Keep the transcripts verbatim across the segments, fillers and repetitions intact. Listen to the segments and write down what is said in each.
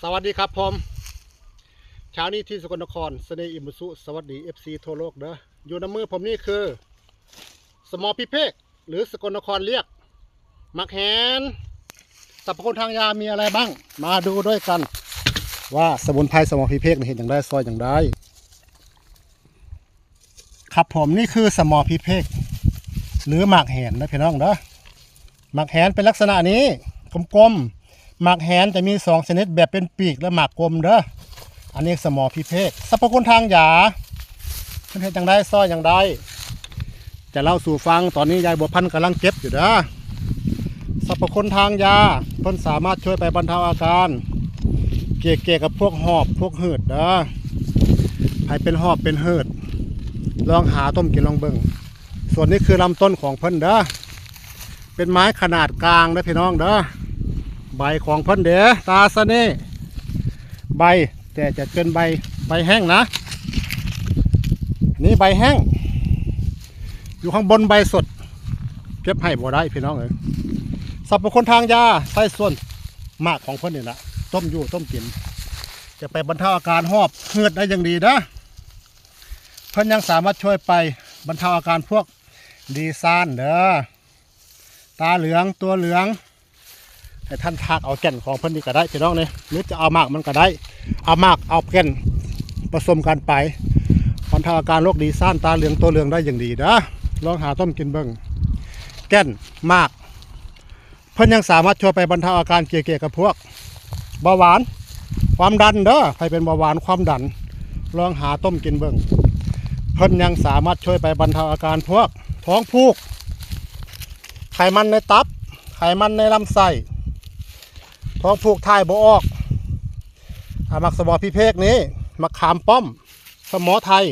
สวัสดีครับผม เช้านี้ที่สกลนคร เสน่ห์อิมบุสุ สวัสดี เอฟซี ทั่วโลกเด้อ อยู่ในมือผมนี่คือ สมอพิเภก หรือสกลนครเรียก หมากแหน สรรพคุณทางยามีอะไรบ้าง มาดูด้วยกัน ว่าสมุนไพรสมอพิเภกนี่เฮ็ดจั่งใด ซอยจั่งใด ครับผม นี่คือสมอพิเภก หรือหมากแหนนะพี่น้องเด้อ หมากแหนเป็นลักษณะนี้ กลมๆ หมากแหนจะมีสองชนิด แบบเป็นปีกและหมากกลมเด้อ อันนี้สมอพิเภก สรรพคุณทางยา มันเฮ็ดจั่งใด ซอยจั่งใด จะเล่าสู่ฟัง ตอนนี้ยายบัวพันธุ์กำลังเก็บอยู่เด้อ สรรพคุณทางยา เพิ่นสามารถช่วยไปบรรเทาอาการ เกี่ยวกับพวกหอบพวกหืดเด้อ ใผเป็นหอบเป็นหืด ลองหาต้มกินลองเบิ่ง ส่วนนี้คือลำต้นของเพิ่นเด้อ เป็นไม้ขนาดกลางเด้อพี่น้องเด้อ ใบของเพิ่นเด้อ ตาเสน่ห์ ใบ แต่จะเป็นใบ ใบแห้งนะ นี่ใบแห้ง อยู่ข้างบนใบสด เก็บให้บ่ได้พี่น้องเอ้ย สรรพคุณทางยา ใส่ส่วนหมากของเพิ่นนี่ละ ต้มอยู่ต้มกิน จะไปบรรเทาอาการหอบหืดได้อย่างดีนะ เพิ่นยังสามารถช่วยไปบรรเทาอาการพวกดีซ่านเด้อ ตาเหลือง ตัวเหลือง ให้ท่านถากเอาแก่นของเพิ่นนี่ก็ได้พี่น้องเนี่ย หรือจะเอาหมากมันก็ได้ เอาหมากเอาแก่นผสมกันไป บรรเทาอาการโรคดีซ่าน ตาเหลือง ตัวเหลืองได้อย่างดีเด้อ ลองหาต้มกินเบิ่ง แก่น หมาก เพิ่นยังสามารถช่วยไปบรรเทาอาการเกี่ยวกับพวกเบาหวาน ความดันเด้อ ใผเป็นเบาหวานความดัน ลองหาต้มกินเบิ่ง เพิ่นยังสามารถช่วยไปบรรเทาอาการพวกท้องผูก ไขมันในตับ ไขมันในลำไส้ ท้องผูกถ่ายบ่ออก อ่ะ หมากสมอพิเภกนี้ มะขามป้อม สมอไทย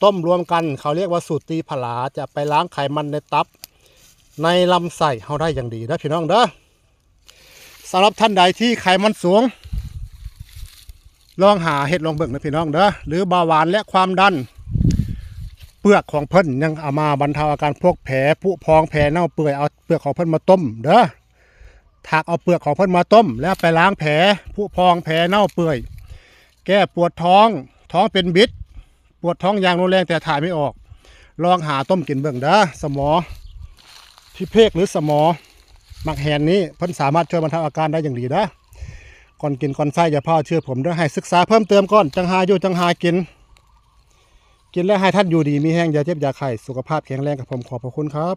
ต้มรวมกัน เขาเรียกว่าสูตรตีผลา จะไปล้างไขมันในตับ ในลำไส้เฮาได้อย่างดีเด้อพี่น้องเด้อ สำหรับท่านใดที่ไขมันสูง ลองหาเฮ็ดลองเบิ่งนะพี่น้องเด้อ หรือเบาหวานและความดัน เปลือกของเพิ่นยังเอามาบรรเทาอาการพวกแผลผุพองแผลเน่าเปื่อย เอาเปลือกของเพิ่นมาต้มเด้อ ถากเอาเปลือกของเพิ่นมาต้ม แล้วไปล้างแผลผุพองแผลเน่าเปื่อย แก้ปวดท้อง ท้องเป็นบิด ปวดท้องอย่างรุนแรงแต่ถ่ายไม่ออก ลองหาต้มกินเบิ่งเด้อ สมอพิเภกหรือสมอหมากแหนนี้ เพิ่นสามารถช่วยบรรเทาอาการได้อย่างดีเด้อ ก่อนกินก่อนใช้อย่าพลาดเชื่อผมเด้อ ให้ศึกษาเพิ่มเติมก่อน จั่งหาอยู่จั่งหากิน กินแล้วให้ท่านอยู่ดีมีแฮง อย่าเจ็บอย่าไข้ สุขภาพแข็งแรงครับผม ขอบพระคุณครับ